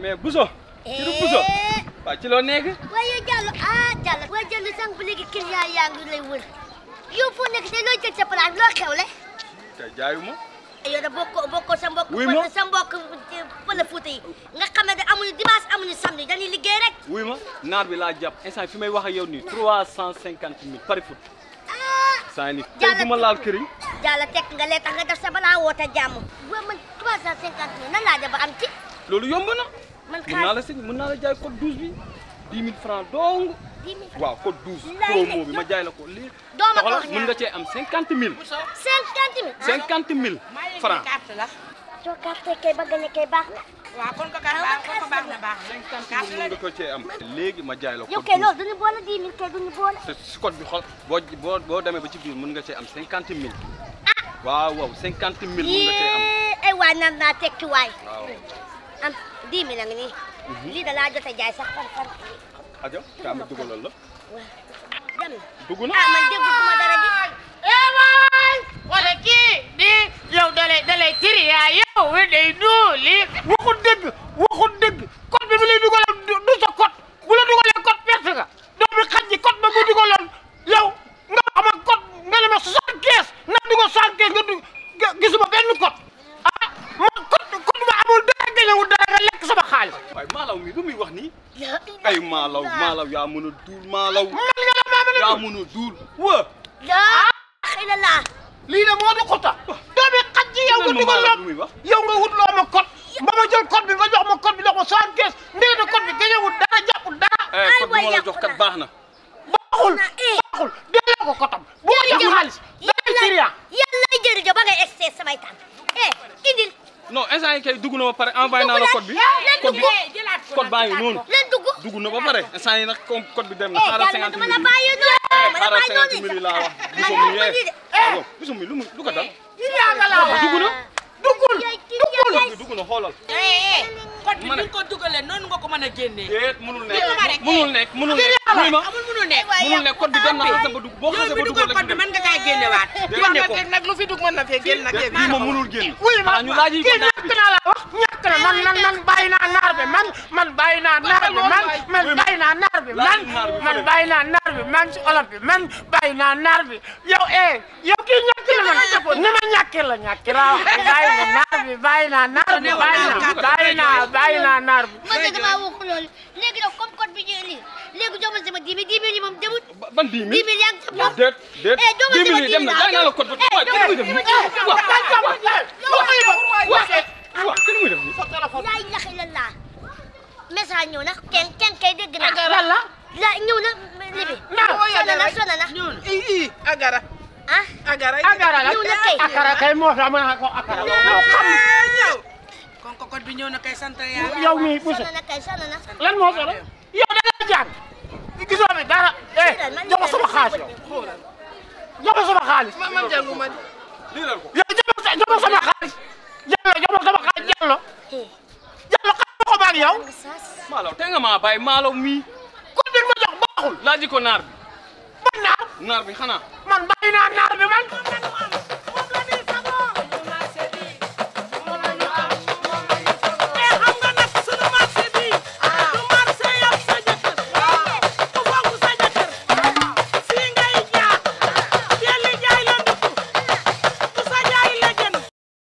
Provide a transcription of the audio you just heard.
mais Bousso. ci du Bousso. waaw ci loo nekk. waaye Diallo Diallo. waaye Diallo sànq ba léegi client yaa ngi lay wër yow foo nekk te loo jël sa place loo xewle. tey jaayuma. yow de bokkoo sa mbokk. wuy ma sa mbokk Pël Fuuta yi nga xam ne amuñu dimanche amuñu samedi dañuy liggéey rek. wuy ma naar bi laa jàpp instant fi may wax ak yow nii 350 000 pari foot. saa ni tey du ma laal kër yi. Diallo teg nga lee tax nga def sa balaa woote jàmm. waaw man 350 000 nan laa def ba am ci. loolu yomb na. man mën naa la si mën naa la jaay code 12 bi 10 000 francs dong. 10 000 francs waaw code 12 promo bi ma jaay la ko lii. doo ma ko wax mën nga cee am 50 000. 50 000. 50 000 francs. soo carte kay ba gagné kay baax na. waaw kon ko baax na baax. 50 000 mën nga ko cee am. léegi ma jaay la code 12 yow kay loolu duñu boole 10 000 kay duñu boole. te si code bi xool boo demee ba ci biir mën nga cee am 50 000. waaw waaw 50 000 mën nga cee am. ay waay nan naa tekki waay. waaw. am 10 000 a ngi nii. lii da laa jot a jaay sax fan. aja kaa ma dugalal la. dem na. dugg na. man dégguma dara di. waay wala kii di yow dalay tiri yaa yow day duuli waxut dëgg code bi mu lay dugalal du sa code bu la dugalee code perte nga doomi xaj ji code ba mu dugaloon yow nga wax ma code nga ne ma 75 na dugal 75 nga gisuma benn code man code ba amul dara gañewul dara nga lekk sama xaalis. waaye maalaw mi lu muy wax nii. ay maalaw yaa mën a duul maalaw. man nga la maa yaa mën a duul wa. xëy na laa. lii de moo di xuta doomi xaj ji yow nga dugaloon yow nga wut loo ma code ba ma jël code bi nga jox ma code bi jox ma 75 ndeke code bi gañewul dara jàppul dara. code bi ma la jox kat baax na. baaxul delloo ko kotam bu ma jox xaalis day siriya yàlla jërëjëf ba ngay excès samay tànk indil. non instant yi kay dugg na ba pare envoyé naa la code bi. code baa ngi noonu. dugg na ba pare instant yi nag comme code bi dem na. xaaral 50 000 xaaral 50 000 laa wax. bisu mi lu ko dal. dugg na. dugg na xoolal. code bi ni ko dugalee noonu nga ko mën a génnee. déet mënul nekk mënul nekk code bi dem na xasee ba dugg boo xasee ba dugg code bi mën nga kaa génnewaat. génne ko nag lu fi dugg mën na fee génn nag. bii moom mënul génn. xanaa ñu laaj yi ko ñàkk naa la wax ñàkk na man bàyyi naa naar bi man bàyyi naa naar bi man bàyyi naa naar bi man bàyyi naa naar bi man si olof bi man bàyyi naa naar bi yow yow kii ñàkk la man ni ma ñàkkee la ñàkk laa wax bàyyi na naar bi bàyyi naa naar bi bàyyi naa naar bi. man de damaa wax loolu léegi nag comme code bi ñu lii léegi jox ma sama 10 000 yi moom demul. ban 10 000 10 000 yaa ngi sa bopp. déet 10 000 yi dem na jaay naa la code ba waaw kenn muy def nii waaw kenn muy def nii. laa ilaha illallah message ñëw na kenn kay dégg naa. lan la ñëw na libi. sona na. agara. agara ñëw na kay. akara kay moo fi am na ko akara. ñëw. kon ko code bi ñëw na kay sant yàlla. yow mii Bousso sona na. lan moo solo yow da nga jàng gisoo mi dara jox ma sama xaalis jox ma sama xaalis. man jànguma di. yow jox ma sama xaalis. jox ma sama xaalis Diallo. Diallo xam nga ko maag yow. maalaw te nga maa bàyyi maalaw mii. code bi ma jox baaxul. laaji ko naar bi. ban naar. naar bi xanaa. man bàyyi naa naar bi man.